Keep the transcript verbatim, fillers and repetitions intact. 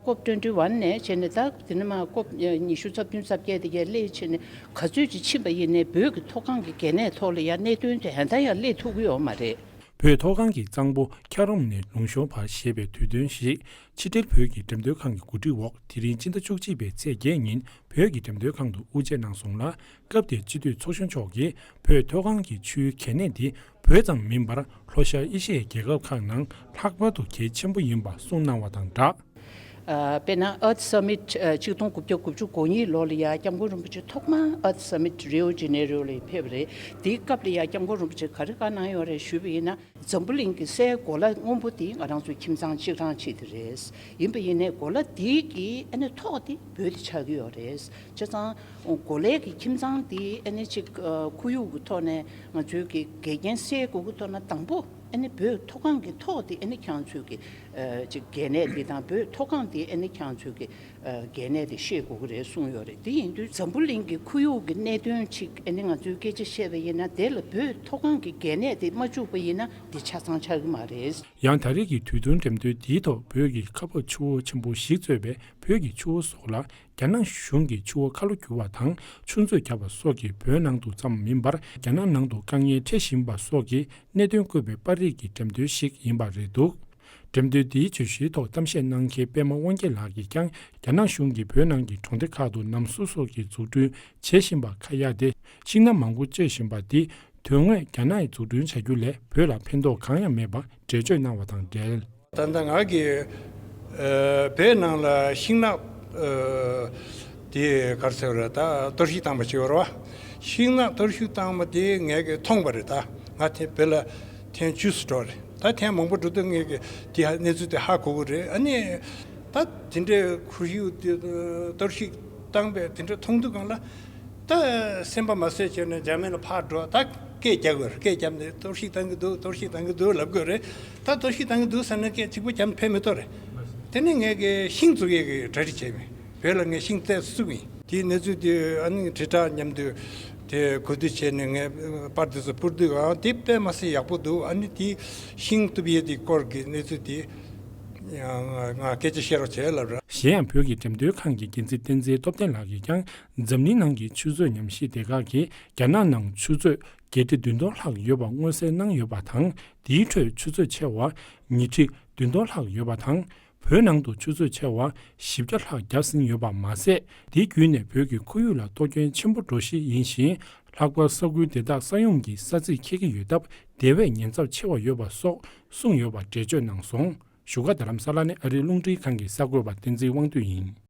ཀོབ་ཊུ་ཝེན་ཊི་ཝན་ནས་བྱས་ནས་ད་དེ་ནས་མར་ཀོབ་ཉི་ཤུ་རྩ་བདུན་རྩ་བརྒྱད་དེ་གས་སླེབས་བྱས་ནས་ག་ཚོད་ཅིག་ཕྱིན་པ་ཡིན་ནའི་བོད་ཀྱི་མཐོ་སྒང་གི་གལ་གནད་ཐོག་ལ་ཡང་གནད་དོན་དེ་ད་ལྟ་ཡང་སླེབས་ཐུབ་ཀྱི་ཡོད་མ་རེད། བོད་མཐོ་སྒང་གི་གཙང་པོ་འཁྱགས་རོམ་ནས་ལུང་གཤོང་བར་ཞེས་པའི་དུས་སྟོན་ཞིག་ཕྱི་དྲིལ་བོད་ཀྱི་འགྲེམས་སྟོན་ཁང་གི་གོ་སྒྲིག་འོག་དེ་རིང་སྤྱི་ཟླ་བཅུ་གཅིག་པའི་ཚེས་བརྒྱད་ཉིན་བོད་ཀྱི་འགྲེམས་སྟོན་ཁང་དུ་དབུ་འབྱེད་གནང་སོང་ལ། སྐབས་དེར་སྤྱི་འཐུས་ཚོགས་གཞོན་མཆོག་གིས་བོད་མཐོ་སྒང་གི་ཆུའི་གལ་གནད་འདི་བོད་ཙམ་མིན་པར་ལྷོ་ཤར་ཨེ་ཤི་ཡའི་རྒྱལ་ཁབ་ཁག་ནང་ལྷག་པར་དུ་གལ་ཆེན་པོ་ཡིན་པ་གསུངས་གནང་བ་དང་སྦྲགས། ཨ། དཔེར་ན་Earth Summit ཨ་གཅིག་སྟོང་དགུ་བརྒྱ་དགུ་བཅུ་གོ་གཉིས་ལོ་ལ་ཡ་སྐྱབས་མགོན་རིན་པོ་ཆེ་ཐོག་མར་Earth Summit Rio Janeiro ལ་ཕེབས་པ་རེད། དེའི་སྐབས་ལ་ཡ་སྐྱབས་མགོན་རིན་པོ་ཆེ་ག་རེ་བཀའ་གནང་ཡོད་རེད་ཞུས་པ་ཡིན་ན། འཛམ་བུ་གླིང་གི་སའི་གོ་ལ་སྔོན་པོ་དེ་ང་རང་ཚོའི་ཁྱིམ་ཚང་གཅིག་རང་གཅིག་དེ་རེད། ཡིན་པ་ཡིན་ནའི་གོ་ལ་དེའི་གི་ཨ་ནི་ཐོག་དེ་བོད་དེ་ཆགས་ཀྱི་ཡོད་རེད། བྱས་ཙང་གོ་ལའི་གི་ཁྱིམ་ཚང་དེ་ཨ་ནི་ཅིག་ཨ་ཁོར་ཡུག་གི་ཐོག་ནས་ང་ཚོའི་གི་འགལ་རྐྱེན་སེལ་དགོས་ཀྱི་ཐོག་ན་དང་པོ་ཨ་ནི་བོད་མཐོ་སྒང་གི་ཐོག་དེ་ཨ་ནི་ཁྱེད་རང་ཚོའི་གི་ཨ་ཅིག་གལ་གནད་དེ་དང་བོད་མཐོ་སྒང་དེ་ཨ་ནི་ཁྱེད་རང་ཚོའི་གི་ཨ་གལ་གནད་དེ་ཤེས་དགོས་ཀྱི་རེད་གསུངས་ཡོད་རེད། དེ་ཡིན་དུས་འཛམ་བུ་གླིང་གི་ཁོར་ཡུག་གི་གནད་དོན་ཅིག་ཨ་ནི་ང་ཚོས་སྐད་ཆ་བཤད་པ་ཡིན་ན་དེ་ལ་བོད་མཐོ་སྒང་གི་གལ་གནད་དེ་མ་བཅུག་པ་ཡིན་ན་དེ་ཆ་ཚང་ཆགས་ཀྱི་མ་རེད། ཡང་ད་རེས་ཀྱི་དུས་སྟོན་འགྲེམས་སྟོན་འདིའི་ཐོག་བོད་ཀྱི་ཁ་འབབ་ཆུ་བོ་ཆེན་པོ་བཞི་གཙོས་པའི་བོད་ཀྱི་ཆུ་བོ་སོགས་ལ་རྒྱ་ནག་གཞུང་གིས་ཆུ་བོ་ཁ་ལོ་བསྒྱུར་བ་དང་ཆུ་མཛོད་བརྒྱབ་པ་སོགས་ཀྱིས་བོད་ནང་དུ་ཙམ་མིན་པར་རྒྱ་ནག་ནང་དུ་དཀའ་ངལ་འཕྲད་བཞིན་པ་སོགས་ཀྱི་གནད་དོན་བཀོད་པའི་པར་རིས་ཀྱི་འགྲེམས་སྟོན་ཞིག་ཡིན་པ་རེད་འདུག་འགྲེམས་སྟོན་འདིའི་བརྗོད་གཞིའི་ཐོག་གཏམ་བཤད་གནང་མཁན་པད་མ་དབང་རྒྱལ་ལགས་ཀྱིས་ཀྱང་རྒྱ་ནག་གཞུང་གིས་བོད་ནང་གི་གྲོང་སྡེ་ཁག་ཏུ་ནམ་གསོ་སོགས་ཀྱི་འཛུགས་སྐྲུན་བྱེད་བཞིན་པ་ཁ་གཡར་ཏེ་ཤིང་ནགས་མང་པོ་གཅོད་བཞིན་པ་འདི་དོན་དངོས་རྒྱ་ནག་གིས་འཛུགས་སྐྲུན་བྱ་རྒྱུ་ལས་བོད་ལ་ཕན་ཐོགས་གང་ཡང་མེད་པ་འགྲེལ་བརྗོད་གནང་བ་དང་འབྲེལ། ད་ལྟ་ང་གིས་ཨ་བོད་ནང་ལ་ཤིང་ནགས་ཨ་དེ་ག་རེ་ཟེར་བ་རེད། ད་གཏོར་བཤིག་བཏང་བ་ཅིག་ཡོད་རེད་བ། ཤིང་ནགས་གཏོར་བཤིག་བཏང་བ་དེ་ངས་གི་མཐོང་བ་རེད། ད་ང་དེ་བོད་ལ་ཐེངས་བཅུ་ཙམ་འགྲོ་རེད། ད་ཐེངས་མང་པོ་འགྲོ་དུས་ངས་གི་དེ་ཧ་གནས་ཚུལ་དེ་ཧ་གོ་གི་རེད། ཨ་ནི་ད་དེ་འདྲའི་ཁོར་ཡུག་དེ་གཏོར་བཤིག་བཏང་བའི་དེ་འདྲ་མཐོང་དུས་སྒང་ལ། ད་སེམས་པ་མ་བཟོད་བྱས་ནས་འཇར་མན་ལ་ཕར་འགྲོ། ད་སྐད་རྒྱག་དགོས་རེད། སྐད་བརྒྱབ་ནས་གཏོར་བཤིག་བཏང་གི་འདུག་གཏོར་བཤིག་བཏང་གི་འདུག་ལབ་དགོས་རེད། ད་གཏོར་བཤིག་བཏང་གི་འདུག་ཟེར་ནས་སྐད་གཅིག་པོ་བརྒྱབ་ནས་ཕན་མི་ཐོགས་རེད། དེ་ནས་ངས་གི་ཤིང་བཙུགས་ཡས་ཀྱི་གྲ་སྒྲིག་བྱས་པས་བོད་ལ་ངས་ཤིང་རྩེ་བཙུགས་ཡིན། དེའི་གནས་ཚུལ་དེ་ཨ་ནི་དྲིལ་བསྒྲགས་མཉམ་དུ་དེ་གོ་བསྡུར་བྱས་ནས་ངས་པར་དེ་ཚོ་ཕུལ་དུས་ཨ་དེ་དཔེ་མ་སྲིད་ཡག་པོ་འདུག་ཨ་ནི་དེ་ཤིང་གཏུབ་ཡས་དེ་སྐོར་གྱི་གནས་ཚུལ་དེ་ང་སྐད་ཆ་བཤད་རོགས་བྱས་ལབ་ར། གཞན་ཡང་བོད་ཀྱི་འགྲེམས་སྟོན་ཁང་གི་འགན་འཛིན་བསྟན་འཛིན་སྟོབས་ལྡན་ལགས་ཀྱིས་ཀྱང་འཛམ་གླིང་ནང་གི་ཆུ་མཛོད་ཉམས་ཞིབ་སྡེ་ཁག་གིས་རྒྱ་ནག་ནང་ཆུ་མཛོད་བརྒྱད་ཁྲི་བདུན་སྟོང་ལྷག་ཡོད་པ་མངོན་གསལ་གནང་ཡོད་པ་དང་། དེའི་ཁྲོད་ཆུ་མཛོད་ཆེ་བ་ཉིས་ཁྲི་བདུན་སྟོང་ལྷག་ཡོད་པ་དང་། བོད་ནང་དུ་ཆུ་མཛོད་ཆེ་བ་བཞི་བརྒྱ་ལྷག་བརྒྱབ་ཟིན་ཡོད་པ་མ་ཟད། དེ་བརྒྱུད་ནས་བོད་ཀྱི་ཁོར་ཡུག་ལ་གཏོར་སྐྱོན་ཆེན་པོ་འགྲོ་གཞི་ཡིན་ཞིང་། ལྷག་པར་ས་ཁུལ་དེ་དག་ས་ཡོམ་གྱི་ས་ཚིགས་འཁེལ་གྱི་ཡོད་སྟབས། དེ་བས་ཉེན་ཚབས་ཆེ་བ་ཡོད་པ་སོགས་གསུངས་ཡོད་པ་འགྲེལ་བརྗོད་གནང་སོང་། བཞུགས་སྒར་རྡ་རམ་ས་ལ་ནས་ཨ་རིའི་རླུང་འཕྲིན་ཁང་གི་གསར་འགོད་པ་བསྟན་འཛིན་དབང་འདུས་ཡིན།